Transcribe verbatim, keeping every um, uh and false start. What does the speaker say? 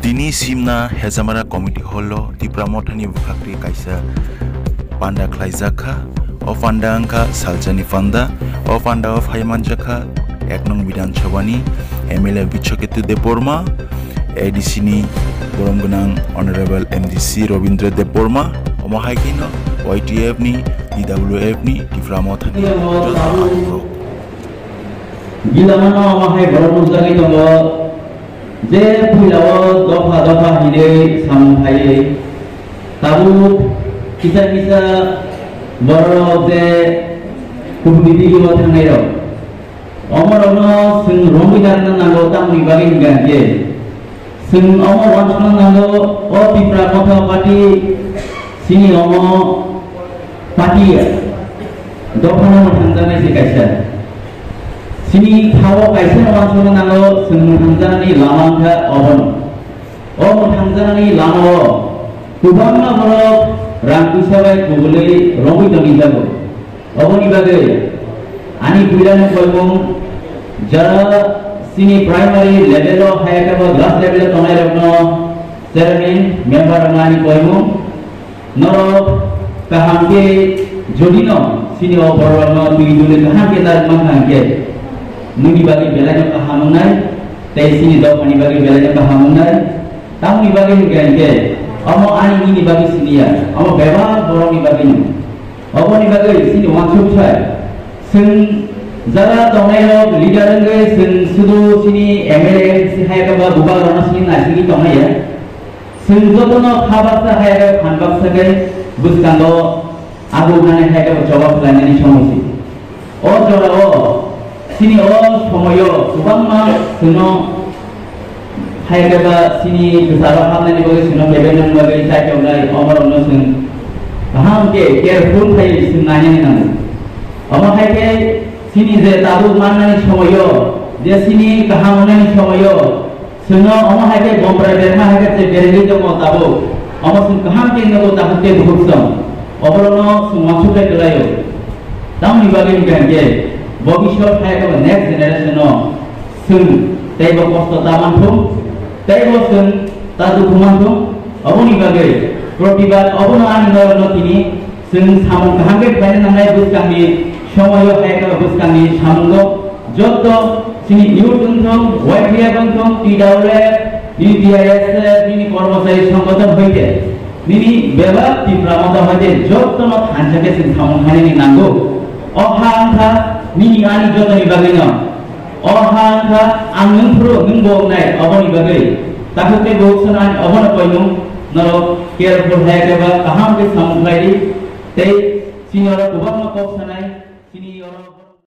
Tini Simna Hejamara Committee Hall o Tipra Mothani bwkhakri kaisa panda khlaijak kha. O panda wngkha salsani panda. O panda o phai manjak kha ek nong Bidhan Sabha ni M L A Biswaketu Debbarma, A D C ni borom gwnang Honorable M D C Rabindra Debbarma, omo hai kheno Y T F ni, T W F ni, Tipra Mothani joto borok. Gila mano omo hai borok nukjagwi tongo. Je puilao dopha dopha hinwi samung phaiwi, tabuk kisa kisa bororok je kubuni digio thangnairok, omorokno chwng romwi narwkna nango, tamoni bagwi hwnkha hwnkhe chwng omo uansukna nango, o Tipra Motha Party chini omo party ya. Dophano mwthangjaknai se kaisa. Chini thao kaisa no uansukna nango, chwng mwthangjaknani lama wngkha obono. O mwthangjaknani lamao kwbangma borok rang puisa bai kubulwi romwi tongwi jago. Oboni bagwi ani puilani koimung, jara chini primary level o hai khe bo class level o tongnairokno chairman, member wngna ani koimung. Norok kaham khe jodi no chini o borok no twi twi kaham khe narwk mankha hwnkhe, nini bagwi belai no kaham wngnai, tei chini dophani bagwi belai no kaham wngnai. Tamoni bagwi hwnkhe hwnkhe omo ani nini bagwi siniya, omo bebak borokni bagwi no. Oboni bagwi chini uansuk sai, chwng jara tongnai rok leader wngwi chwng sudu chini M L A, M C hai khe ba bubagrokno chini naisingwi tongnai ya. Chwng jotono kha baksa hai bai phan baksa khe bwskango abo wngnani hai khe bo choba khlainani somoi se. O jorao chini o somoio kwbangma chwngno hai khe ba chini kwcharo hapnani bagwi chwngno kebengmani bagwi chaitongnai omorokno chwng kaham khe careful khai chwng nainani nango. Omo hai khe chini je tabuk mannani somoio, je chini kaham wngnani somoio, chwngno omo hai khe bomprai berma hai khe je berengwi tongo tabuk. Omo chwng kaham khe nugo tabuk tei bukhuk song. Oborokno chwng uansuk khe kwlaio. Tamoni bagwi hwnkha hwnkhe bobiswt hai khe next generation no chwng teibo kosto ta manthung, teibo chwng ta dukhu manthung. Oboni bagwi protibad obono ani norokno tini chwng samung kaham khe khlaina nangnai bwskangni somoio hai khe bwskangni samungo jotto chini youth wngthung, Y T F wngthung, T W F, T T I S, nini kormochari songgothon hoite, nini bebak Tipra Motha hoite jottono thansa khe chwng samung khainani nango. O ha wngkha nini ani jotoni bagwino. O ha wngkha ang nwng phuru nwng bo wngnai, oboni bagwi takhuk tei bukhuk sanani obono koimung norok careful hai khe ba kaham khe samung khlai di tei chini oro kwbangma kok sanai chini oro